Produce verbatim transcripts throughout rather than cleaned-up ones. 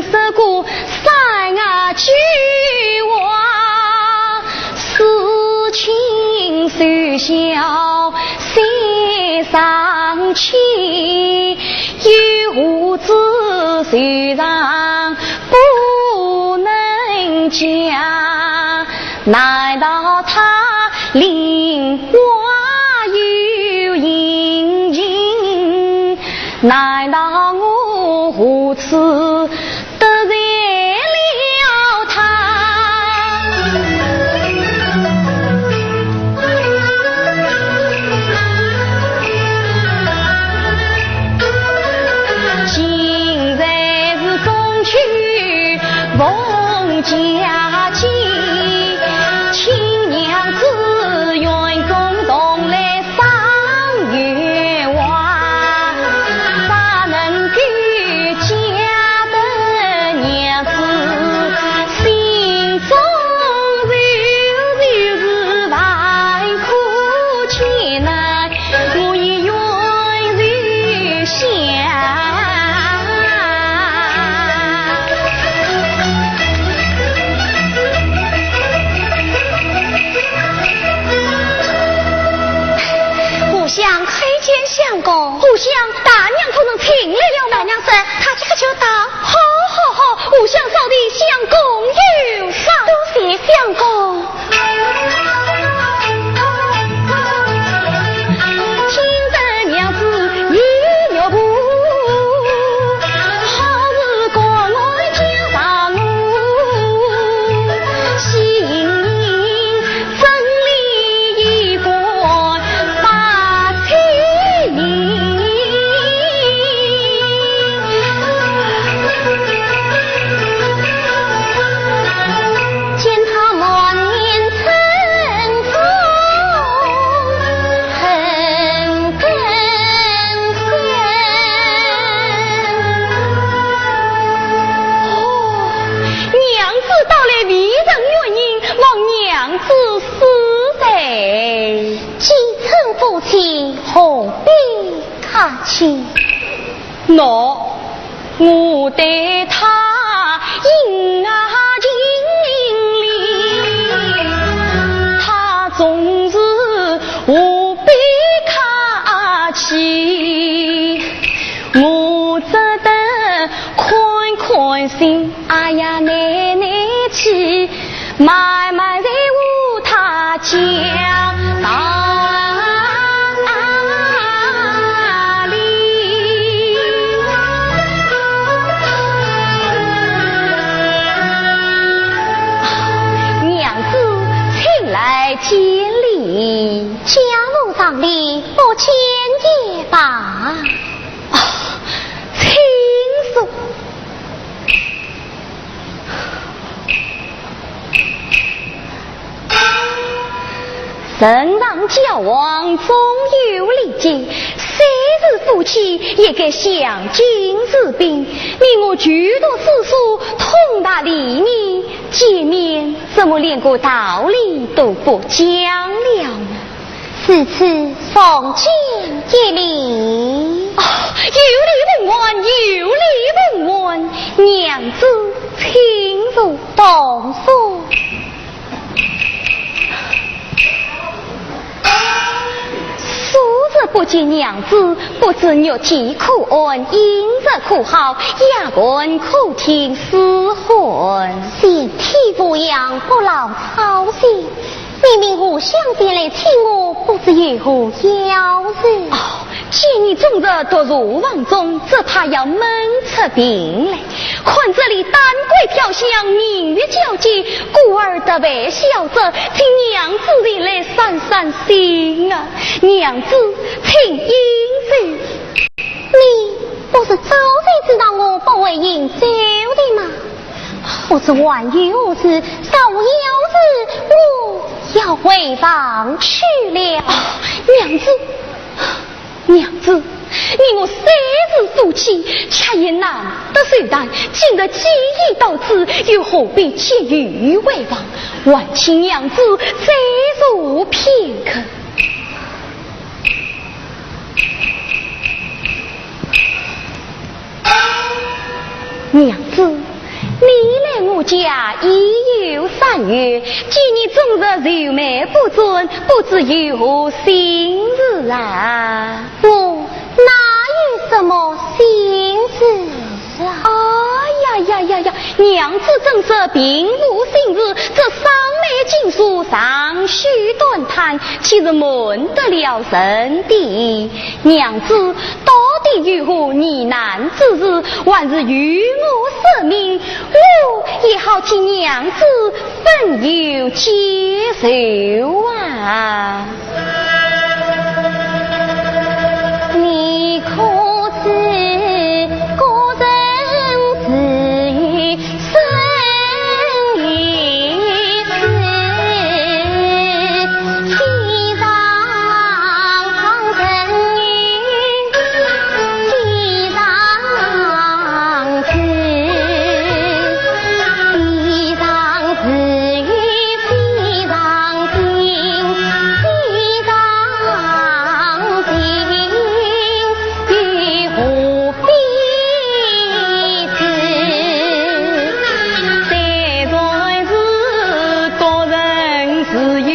说过三句话，事情虽小三伤气，有话只愁上不能讲。难道他令我有隐情？ 难道我何处得罪了他？今日是中秋 逢佳节，请娘子远公同来赏月华，咋能够嫁得娘子心中愁？就是万苦艰难， 我也愿意想。荷香叩见相公。荷香，大娘可曾请来了吗？大娘说，她即刻就到。好，好，好，荷香稍停，相公有赏。多谢相公。 听得娘子一语不，好似关爱教导我，心真理一观百千年。 见他满面春风很更新。哦，娘子到来未曾远迎，望娘子恕罪。既称夫妻，何必客气？喏， 我对他殷勤礼，他总是何必客气，我只得宽宽心。哎呀，难难去， 慢慢再和他讲道理。娘子，请来见礼。家父上礼，不见也罢。啊，请坐。 人上交往总有礼节，虽是夫妻，也该相敬如宾。你我旧读诗书，通达礼义，见面怎么连个道理都不讲了呢？ 如此，从简一礼。哦，有礼奉还，有礼奉还，娘子请坐。动手。数日不见娘子，不知玉体可安，饮食可好，丫鬟可听使唤？全体无恙，不劳操心。 明明荷香前来请我，不知有何要事？哦，见你终日独坐房中，只怕要闷出病来。看这里丹桂飘香，明月皎洁，故而特为小姐请娘子前来散散心啊。娘子，请饮酒。你不是早就知道我不会饮酒的吗？ 不知还有何事，稍有事，我要回房去了。啊，娘子，娘子，你我虽是夫妻，却也难得相谈，今日既已到此，又何必急于回房？还请娘子再坐片刻。娘子，你来我家已有三月，见你终日愁眉不展，不知有何心事啊？我哪有什么心事啊？哎呀呀呀呀，娘子怎说并无心事，这双眉紧锁，长吁短叹，岂是瞒得了人的？ 娘子，到底有何疑难之事，还是与我说明，我也好替娘子分忧解愁啊。你可知故人自有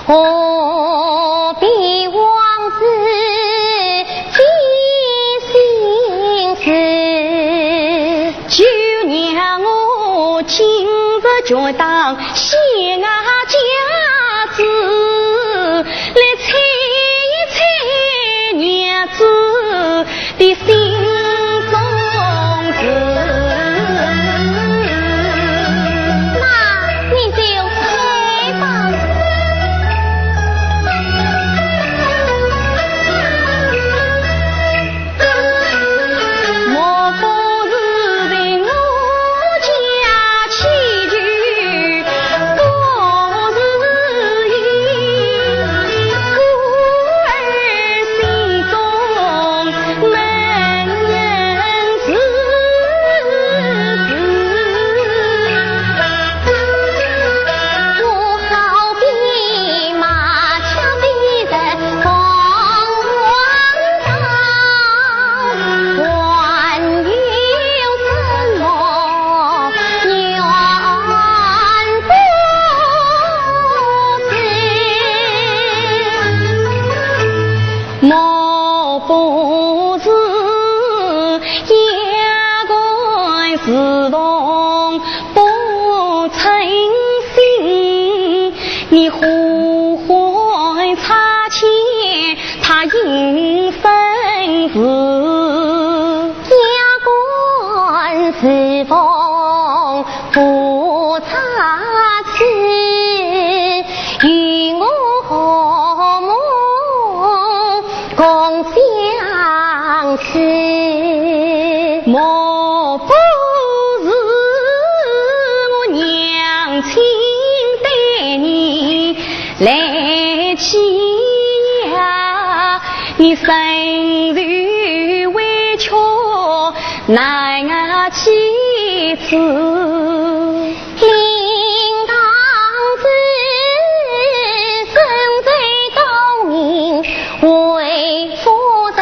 何必往事记心事？就让我今日就当谢家子，来猜一猜娘子 的心中事。那你就猜吧。莫不是在我家 祈求不如意，故而心中闷自自。我好比马，却比人凤凰刀，还有什么 莫不是夜半侍奉不称心，你呼唤差遣，他应分是。夜半侍奉 不差此，与我和睦共相思。莫不是我娘亲待你来欺压，你身受委屈 难啊启齿。令堂之身在当面为夫人，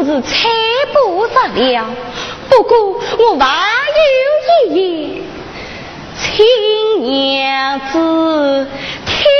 是猜不着了。不过我还有一言，请娘子听了。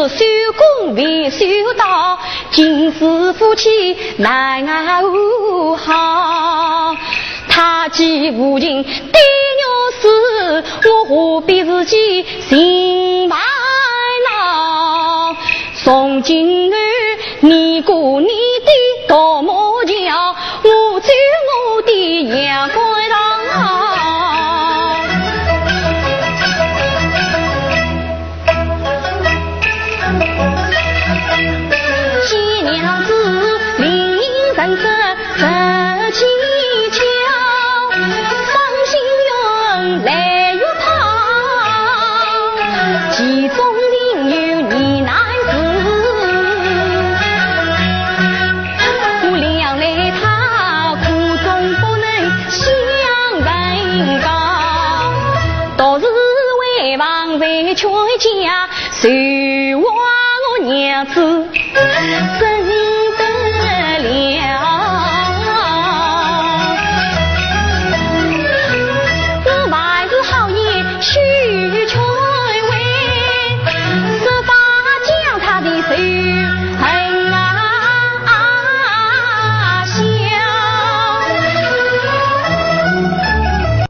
守公未守道，今世夫妻奈何何？他既无情的女子，我何必自己寻烦恼？从今后，你过你的独木桥，我走我的阳关道。 见娘子，理应认得十七桥，芳心云来月抛，其中另有二男子。我领养来他，苦衷不能相分高，独是为望为全家， 谁忘我娘子，是